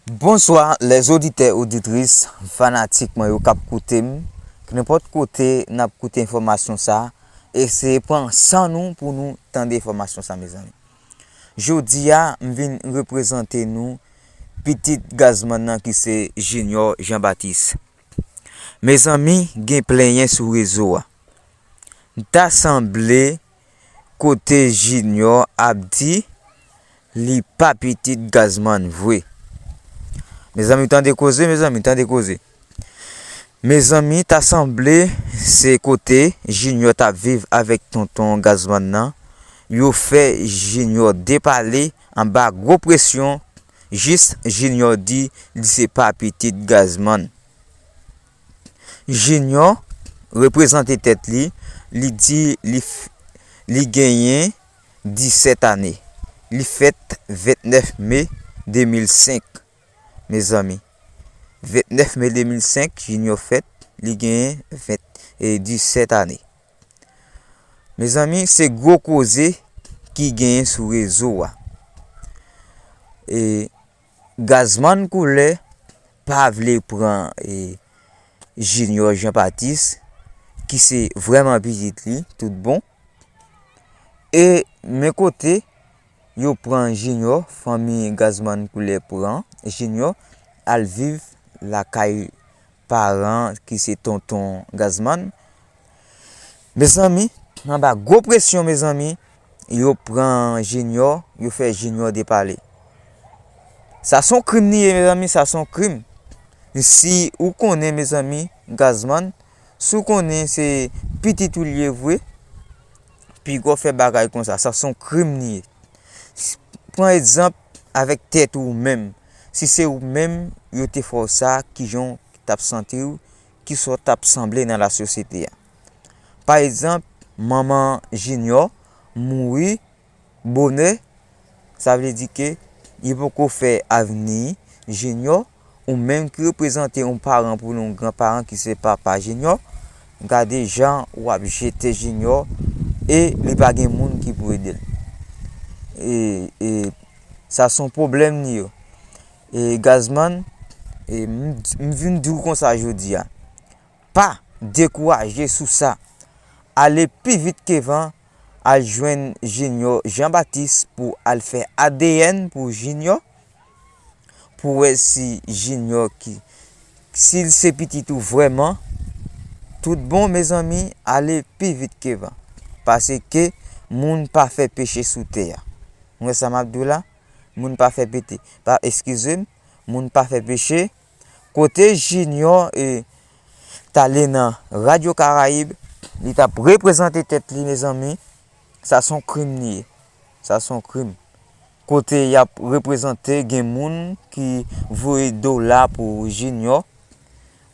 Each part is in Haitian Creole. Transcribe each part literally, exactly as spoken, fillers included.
Bonswa, lèzoditè, oditris, fanatik mwen yo k ap koute m. Nenpòt kote n ap koute enfòmasyon sa a, eseye pran san nou pou nou tande enfòmasyon sa, mezanmi. Jodi a, m vin reprezante nou pitit Gazman nan ki se Junior Jean Baptiste. Mezanmi, gen plenyen sou rezo a. Ta sanble kote Junior ap di li pa pitit Gazman vre. Mezanmi, tande koze, mezanmi, tande koze. Mezanmi, ta sanble se kote Junior t ap viv avèk tonton Gazman nan. Yo fè Junior depale anba gwo presyon, jis Junior di li se pa pitit Gazman. Junior reprezante tèt li, li di li, f- li genyen disèt ane. Li fèt vennèf me de mil senk, mezanmi. Vennèf me de mil senk, Junior fèt, li genyen ven- e disèt ane. Mezanmi, se gwo koze ki genyen sou rezo a. E Gazman Koulè pa vle pran e Junior Jean Baptiste, ki se vrèman pitit li, tout bon. E men kote yo pran Junior, fanmi Gazman Koulè pran Junior al viv lakay paran ki se tonton Gazman. Mezanmi, anba gwo presyon, mezanmi, yo pran Junior, yo fè Junior depale. Sa se yon krim li ye, mezanmi, sa se yon krim. Si ou konnen, mezanmi, Gazman, si ou konnen se pitit ou li ye vre, piga w fè bagay konsa, sa se yon krim li ye. S- Pran egzanp avèk tèt ou menm. Si se ou menm yo te fè w sa, kijan w t ap santi w, kisa w t ap sanble nan lasosyete a? Pa egzanp, manman Junior mouri bonè, sa vle di ke li poko fè avni Junior, ou menm ki reprezante yon paran pou nou, yon granparan ki se papa Junior, gade jan w ap jete Junior e li pa gen moun ki pou ede l. E, e sa se yon pwoblèm li ye. E Gazman, e m, m vin di w konsa jodi a. Pa dekouraje sou sa. Ale pi vit ke van, al jwenn Junior Jean Baptiste pou al fè A D N pou Junior, pou wè si Junior ki, si l se pitit ou vrèman. Tout bon, mezanmi, ale pi vit ke van. Paske moun pa fè peche sou tè a. Ou wè sa m ap di w la? Moun pa fè pete. Pa, eskize m, moun pa fè peche. Kote Junior e t ale nan Radyo Karayib, li t ap reprezante tèt li, mezanmi. Sa se yon krim li ye. Sa se yon krim. Kote y ap reprezante, gen moun ki voye dola pou Junior.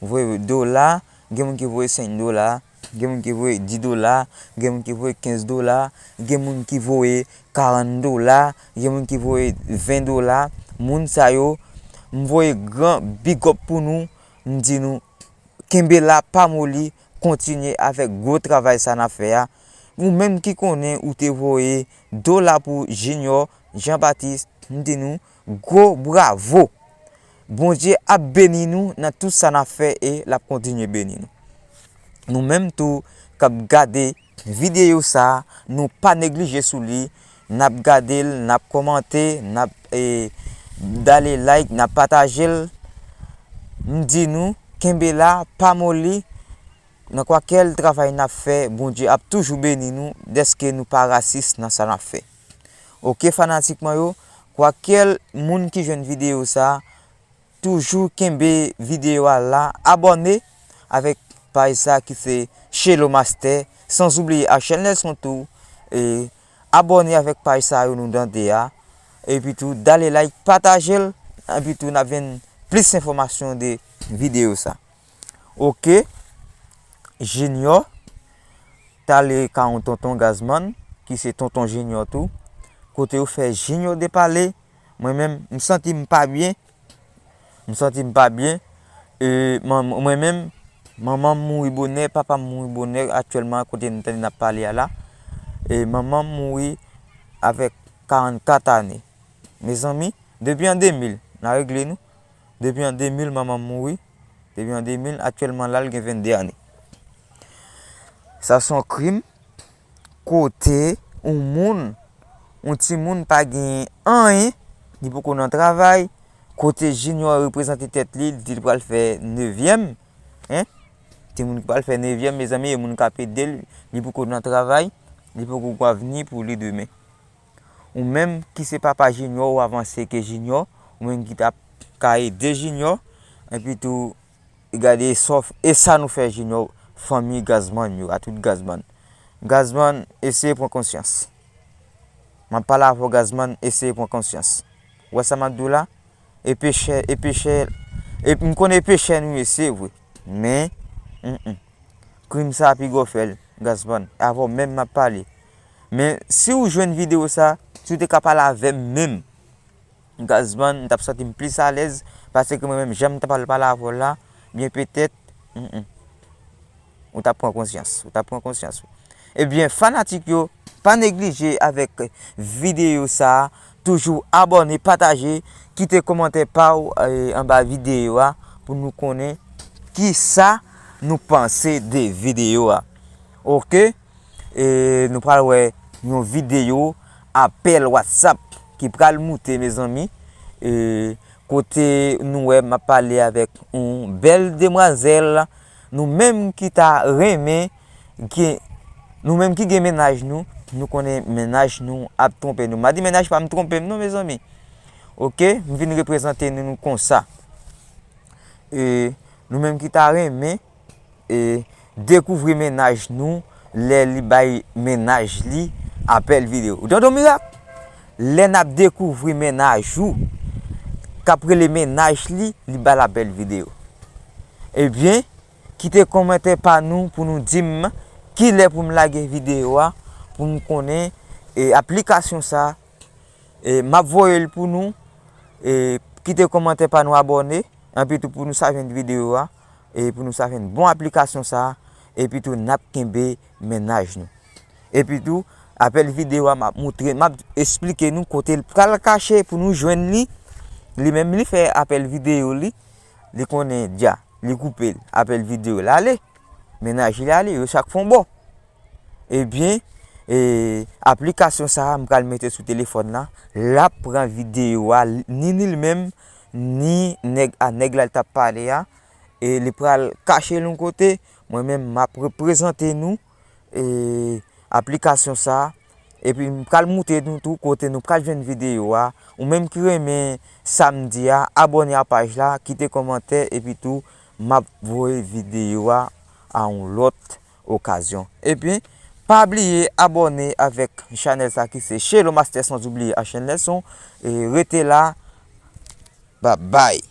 Voye dola, gen moun ki voye senk dola, gen moun ki voye dis dola, gen moun ki voye kenz dola, gen moun ki voye karant dola, gen moun ki voye ven dola. Moun sa yo, m voye gran big up pou nou, m di nou, kenbe la, pa moli, kontinye avèk gwo travay sa n ap fè a. Ou menm ki konnen ou te voye dola pou Junior Jean Baptiste, m di nou, gwo bravo! Bondye ap beni nou nan tout sa n ap fè e l ap kontinye beni nou. Nou menm tou k ap gade videyo sa a, nou pa neglije sou li, n ap gade l, n ap kòmante, n ap e, dale like, n ap pataje l. M di nou, kenbe la, pa moli, nan kwakèl travay n ap fè, Bondye ap toujou beni nou, dèske nou pa rasis nan sa n ap fè. Oke, fanatik mwen yo, kwakèl moun ki jwenn videyo sa a, toujou kenbe videyo a la, abòne avèk paj sa ki se Shelo Master, san oubliye a chèn Nelson tou, e abòne avèk paj sa yo nou tande a, epi tou dale like, pataje l, epi tou n ap jwenn plis enfòmasyon de videyo sa. Oke, Junior t ale ka yon tonton Gazman, ki se tonton Junior tou, kote yo fè Junior depale. Mwen menm, m santi m pa byen. M santi m pa byen. E, man- mwen menm, manman m mouri bonè, papa m mouri bonè, aktyèlman kote n tande n ap pale a la. E manman m mouri avèk karannkat ane. Mezanmi, depi an de mil, n a regle nou. Depi an de mil, manman m mouri. Depi an de mil, aktyèlman la, l gen venn de ane. Sa se yon krim kote yon moun, yon timoun pa gen anyen, li poko nan travay, kote Junior reprezante tèt li, li di li pral fè nevyèm, en? Timoun ki pral fè nevyèm, mezanmi, e moun k ap ede l, li poko nan travay, li poko gen avni pou li demen. Ou menm ki se papa Junior, ou avanse ke Junior, ou menm ki t ap ka ede Junior, epi tou, gade sa w f-, e sa nou fè Junior, fanmi Gazman yo, a tout Gazman. Gazman, eseye pran konsyans. M ap pale avè w, Gazman, eseye pran konsyans. Ou wè sa m ap di w la? E pechè, e pechè, e m konnen e pechè nou ye, se vre. Men, mm, mm. Krim sa pi gwo fè l, Gazman. Avè w menm m ap pale. Men, si w jwenn videyo sa, si w te ka pale avè m menm, Gazman, m t ap santi m plis alèz, paske mwen menm, jan m t ap pale avè w la, byen petèt, mm, mm. Ou t ap pran konsyans, ou t ap pran konsyans. Ebyen, fanatik yo, pa neglije avèk videyo sa a, toujou abòne, pataje, kite kòmantè pa w, eh, anba videyo a, pou nou konnen kisa nou panse de videyo a. Oke? E nou pral wè yon videyo apèl WhatsApp ki pral moute, mezanmi. E kote nou wè m ap pale avèk yon bèl demwazèl, nou menm ki ta renmen gen, nou menm ki gen mennaj nou, nou konnen mennaj nou ap twonpe nou. M pa di mennaj pa m twonpe m non, mezanmi. Oke? M vin reprezante nou, nou konsa. E nou menm ki ta renmen, e, dekouvri mennaj nou lè li bay mennaj li apèl videyo. Ou tande yon mirak? Lè n ap dekouvri mennaj ou k ap rele mennaj li, li ba l apèl videyo. Ebyen, kite kòmantè pa nou pou nou di m kilè pou m lage videyo a, pou m konnen, e, aplikasyon sa, e, m ap voye l pou nou, e, kite kòmantè pa nou, abòne, epi tou pou nou sa jwenn videyo a, e pou nou sa jwenn bon aplikasyon sa, epi tou n ap kenbe mennaj nou. Epi tou, apèl videyo a, m ap moutre, m ap esplike nou kote l pral kache pou nou jwenn li. Li menm, li fè apèl videyo li, li konnen dja, li koupe l, apèl videyo l ale, mennaj li ale, yo chak fè yon bò. Ebyen, e, aplikasyon sa a, m pral mete sou telefòn la, l ap pran videyo a, ni, ni l menm, ni nèg a, nèg la l t ap pale a, e li pral kache l yon kote, mwen menm m ap reprezante nou, e, aplikasyon sa a, epi m pral moutre nou tou kote nou pral jwenn videyo a. Ou menm ki renmen sa m di a, abòne a paj la, kite kòmantè, epi tou m ap voye videyo a a yon lòt okazyon. Epi, pa bliye abòne avèk chanèl sa ki se Shelo Master Sans oubliye Achen Lèson. E rete la. Babay.